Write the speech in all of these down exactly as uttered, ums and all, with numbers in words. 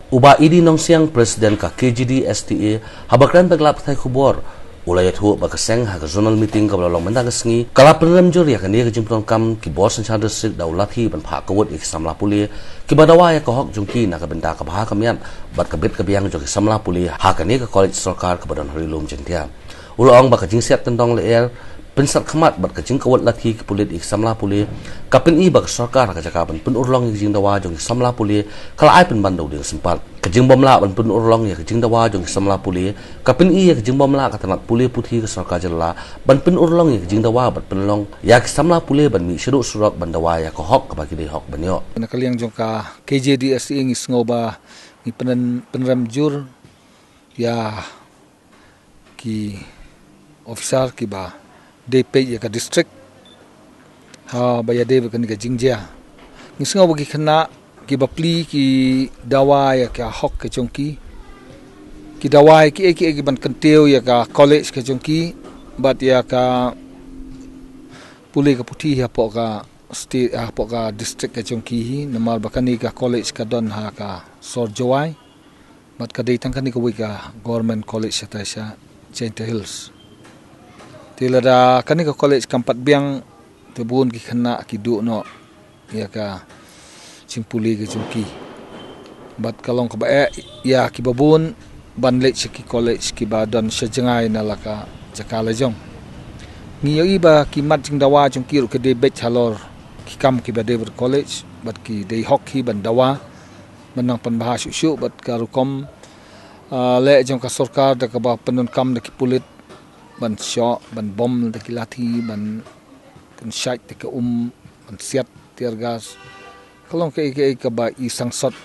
U Bah Idi Nongsiang, President ka K J D S T A, haba kren bad ki lad pathai khubor, u la ïathuh ba ka seng ha ka zonal meeting kaba la long mynta ka sngi, ka la pynrem jur ïa kane ka jingpyndonkam ki bor synshar district da u lathi ban phah kawut ïa ki samla pule kiba dawa ïa ka hok jong ki na ka bynta ka bha ka miat bad ka bit ka biang jong ki samla pule ha kane ka college sorkar kaba don ha Ri Lum Jaiñtia. U la ong ba ka jingsiat kyndong lyer, pynsat khmat bad ka jingkawut lathi ki pulit ïa ki samla pule ka pyni ba ka sorkar ha ka jaka ban pynurlong ïa ka jingdawa jong ki samla pule ka la ai pynban da u dieng sympat. Ka jingbym lah ban pynurlong ïa ka jingdawa jong ki samla pule ka pyni ïa ka jingbym lah ka tnat pule puthi ka sorkar jylla ban pynurlong ïa ka jingdawa bad pynlong ïa ki samla pule ban mih shaduh surok ban dawa ïa ka hok kaba ki dei hok ban ïoh. Na ka liang jong ka K J D S T A ngi sngew ba ngi pynrem, pynrem jur ïa ki officer kiba dei peit ïa ka district haba ïadei bad kane ka jingjia. Ngi sngew ba ki khynnah kiba plie ki dawa ïa ka hok ka jong ki, ki dawa ïa kiei kiei ki ban kyntiew ïa ka college ka jong ki bad ïa ka pule ka puthi hapoh ka state, hapoh ka district ka jong ki hi, namar ba kane ka college ka don ha ka sor Jowai bad ka dei tang kane kawei ka government college shatai sha Jaiñtia Hills. Te lada kane ka college kam pat biang, te bun ki khynnah ki duh noh ïa ka jingpule ka jong ki. Bad ka long kaba eh ïa kiba bun ban leit sha ki college kiba don sha jngai na la ka jaka la jong. Ngi ïohi ba ki mat jingdawa jong ki ruh ki dei beit halor ki kam kiba dei bad college bad ki dei hok hi ban dawa ban nang pynbha shuh shuh bad ka rukom, ah, leh jong ka sorkar da kaba pyndonkam da ki pulit ban shoh, ban bom da ki lathi, ban kynshait da ka um, ban siat tear gas. Ka long kaei kaei kaba i sangsot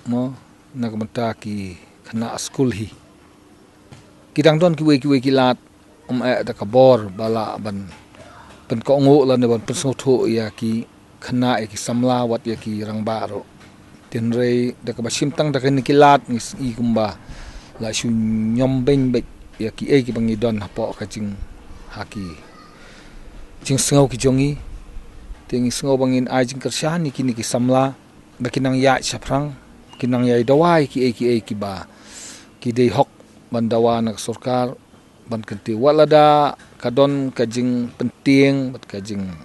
mo na ka bynta ki khynnah skul hi. Ki dang don kiwei kiwei ki lad, um eh da ka bor ba lah ban pynkohnguh lane ban pynsngewthuh ïa ki khynnah, ïa ki samla wat ïa ki rangbah ruh. Hynrei da kaba shim tang da kine ki lad ngi i kumba la shu ñiom beiñ beit ïa kiei kiba ngi don hapoh ka jing, ha ki jingsngew ki jong ngi. Te ngi sngew ba ngin ai jingkyrshan ïa kine ki samla ba ki nang ïaid shaphrang, ki nang ïai dawa ïa kiei kiei kiba ki dei hok ban dawa na ka sorkar ban kyntiew. Wat lada ka don ka jingpyntieng bad ka jingbom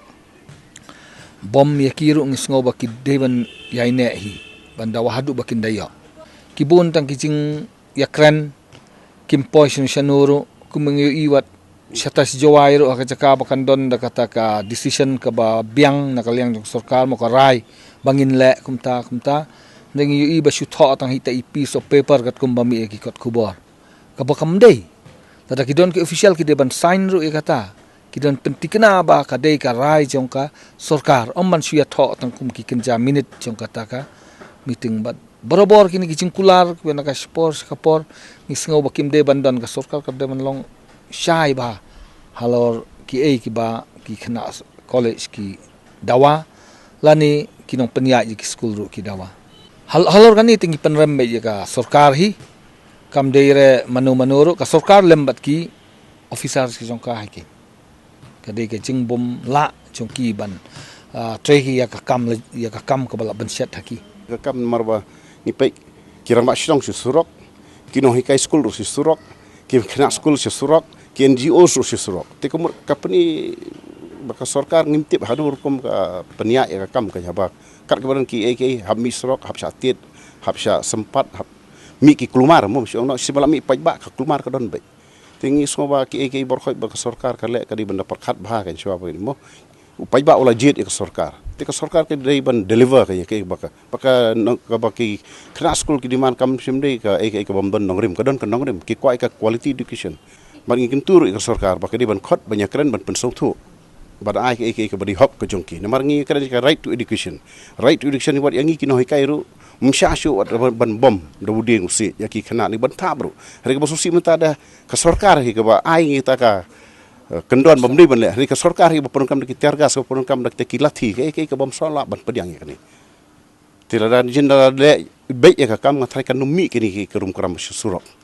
ïa ki ruh ngi sngew ba ki dei ban ïai neh hi ban dawa haduh ba kin da ïoh. Ki bun tang ki jingïakren, kim poi shano shano ruh, kumba ngi ïohi wat shatai sha Jowai ruh ha ka jaka ba kan don da kata ka decision kaba biang na ka liang jong sorkar mo ka rai ba ngin leh kumta kumta. Ngi ïohi ba shu thoh tang hi ta i piece of paper katkum ba mih ïa ki kot khubor. Kaba kam dei. Lada ki don ki official ki dei ban sign ruh ïa kata. Ki don pynthikna ba ka dei ka rai jong ka sorkar. Ym ban shu ïathoh tang kum ki kynja minit jong kata ka meeting bad barabor kine ki jingkular kiba na ka shipor sha ka por ngi sngew ba kim dei ban don, ka sorkar ka dei ban long shai bha halor kiei kiba ki khynnah college ki dawa lane ki nongpynïaid ïa ki skul ruh ki dawa. Hal-, halor kane te ngi pynrem beit ïa ka sorkar hi, kam dei re mano mano ruh, ka sorkar lem bad ki officers ki jong ka hi ki. Ka dei ka jingbym lah jong ki ban, ah, trei ki ïa ka kam la, ïa ka kam kaba la bynshet ha ki. Ka kam namar ba ngi peit ki rangbah shnong sha surok, ki nonghikai skul ruh sha surok, ki khynnah skul sha surok, ki N G Os ruh sha surok. Te ka mut ka pyni ba ka sorkar ngim tip hano rukom ka pynïaid ïa ka kam ka, haba kat kaba don kiei kiei hap mih surok, hap shah tied, hap shah sympat, hap mih ki kulmar mo, shu ong noh, shi ba la mih paidbah ka kulmar ka don beit. Te ngi sngew ba kiei kiei baroh ba ka sorkar ka leh ka dei ban da pyrkhat bha, kan shu ong ba mo. U paidbah u la jied ïa ka sorkar. Te ka sorkar ka dei ban deliver ka ïa ka, ba ka, ba ka nong-, kaba ki khynnah skul ki demand kam shym dei kaei kaei ka bym don nongrim, ka don ka nongrim, ki kwah ïa ka quality education. Bad ngi kyntu ruh ïa ka sorkar ba ka dei ban khot, ban ïakren, ban pynsngewthuh, ban ai kaei kaei kaba dei hok ka jong ki. Namar ngi kren ïa ka right to education. Right to education wat ïa ngi ki nonghikai ruh, ym shah shuh wat ban, ban bom da u dieng u siej ïa ki khynnah, ne ban thap ruh. Hynrei kaba sngewsih mynta da ka sorkar hi kaba ai ngi ta ka, eh, kyndon bym dei ban leh. Hynrei ka sorkar hi ba pyndonkam da ki tear gas, ba pyndonkam da kita ki lathi, kaei kaei ka bym sngewlah ban pdiang ïa kane. Te lada jin da leh beit ïa ka kam, nga tharai kan ym mih kine ki rum kram sha surok.